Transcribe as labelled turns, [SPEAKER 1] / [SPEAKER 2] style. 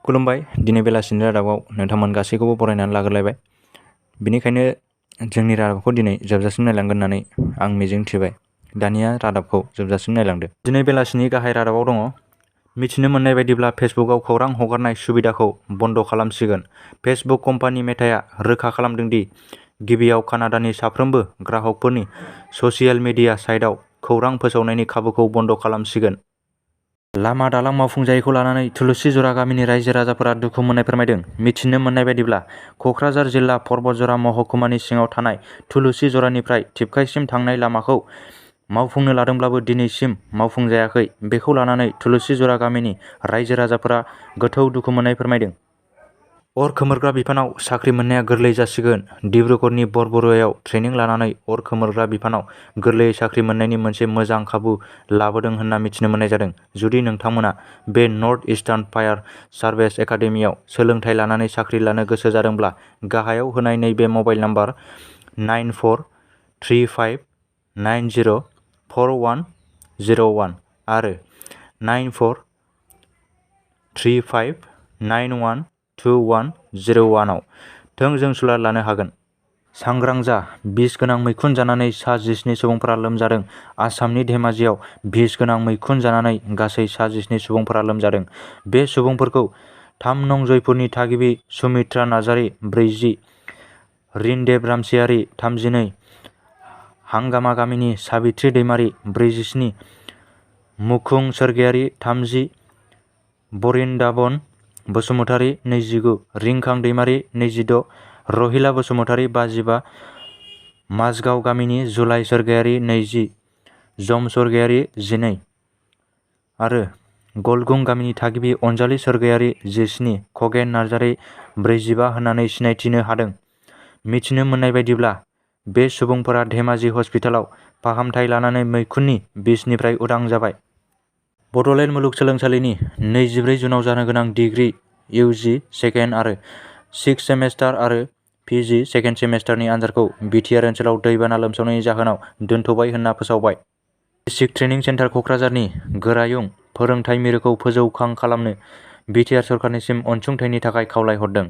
[SPEAKER 1] खुलुमबाय। दिनै बेलासिनि रादाबाव नोंथांमोन गासैखौबो बरायनानै लाग्रोलायबाय। बेनिखायनो जोंनि रादाबखौ दिनै जोबजासिम नायलांगोन होननानै आं मिजिं थिबाय। दानिया रादाबखौ जोबजासिम नायलांदो। दिनै बेलासिनि गाहाय रादाबाव दङ। मिथिनो मोननाय बायदिब्ला फेसबुकआव खौरां हगारनाय सुबिदाखौ बन्द खालामसिगोन। फेसबुक कम्पानि मेटाया रोखा खालामदों दि गिबियाव कानाडानि साफ्रोमबो ग्राहकफोरनि ससियेल मिडिया साइटआव खौरां फोसावनायनि खाबुखौ बन्द खालामसिगोन। लामा दालां मावफुंजायैखौ लानानै थुलुसिजरा गामिनि रायजो राजाफोरा दुखु मोननाय फोरमायदों। मिथिनो मोननाय बायदिब्ला कक्राझार जिल्ला पर्बतजरा महकुमानि सिङाव थानाय थुलुसिजरानिफ्राय थिपकाइसिम थांनाय लामाखौ मावफुंनो लादोंब्लाबो दिनैसिम मावफुंजायाखै। बेखौ लानानै थुलुसिजरा गामिनि रायजो राजाफोरा गोथौ दुखु मोननाय फोरमायदों। अर खोमोरग्रा बिफानाव साख्रि मोननाया गोरलै जासिगोन। डिब्रुगड़नि बरबरुआयाव ट्रेनिं लानानै अर खोमोरग्रा बिफानाव गोरलैयै साख्रि मोननायनि मोनसे मोजां खाबु लाबोदों होनना मिथिनो मोननाय जादों। जुदि नोंथांमोना बे नर्थ इस्टार्न फायार सार्भिस एकाडेमियाव सोलोंथाइ लानानै साख्रि लानो गोसो जादोंब्ला गाहायाव होनाय नैबे मबाइल नाम्बार 9435904101 आरो 9435912101 आव थोंजों सुलाद लानो हागोन। सांग्रां जा, बिस गोनां मैखुन जानानै सा 17 सुबुंफोरा लोमजादों। आसामनि धेमाजियाव बिस गोनां मैखुन जानानै गासै सा 17 सुबुंफोरा लोमजादों। बे सुबुंफोरखौ 3 नं जयपुरनि थागिबि सुमित्रा नार्जारि 40, रिनदेब रामसियारि 32, हांगामा गामिनि साबित्रि दैमारि 47, मुखुं सोरगियारि 30, बरिन्दाबन बसुमतारि 29, रिंखां दैमारि 26, रहिला बसुमतारि 55, माझगाव गामिनि जुलाइ सोरगियारि 20, जम सोरगियारि 12 आरो गलगुं गामिनि थागिबि अनजालि सोरगियारि 17, खगेन नार्जारि 45 होननानै सिनायथिनो हादों। मिथिनो मोननाय बायदिब्ला बे सुबुंफोरा धेमाजि हस्पिटालाव फाहामथाय लानानै मैखुननि बिसनिफ्राय उदां जाबाय। बड'लेण्ड मुलुगसोलोंसालिनि 24 जुनाव जानो गोनां डिग्री, इउजि सेकेन्ड आरो 6 सेमेस्टार आरो पिजि सेकेन्ड सेमेस्टारनि आनजादखौ बिटिआर ओनसोलाव दैबाना लोमसावनायनि जाहोनाव दोनथ'बाय होनना फोसावबाय। बेसिक ट्रेनिं सेन्टार कक्राझारनि गोरायुं फोरोंथाय मिरुखौ फोजौखां खालामनो बिटिआर सरकारनिसिम अनसुंथाइनि थाखाय खावलायहरदों।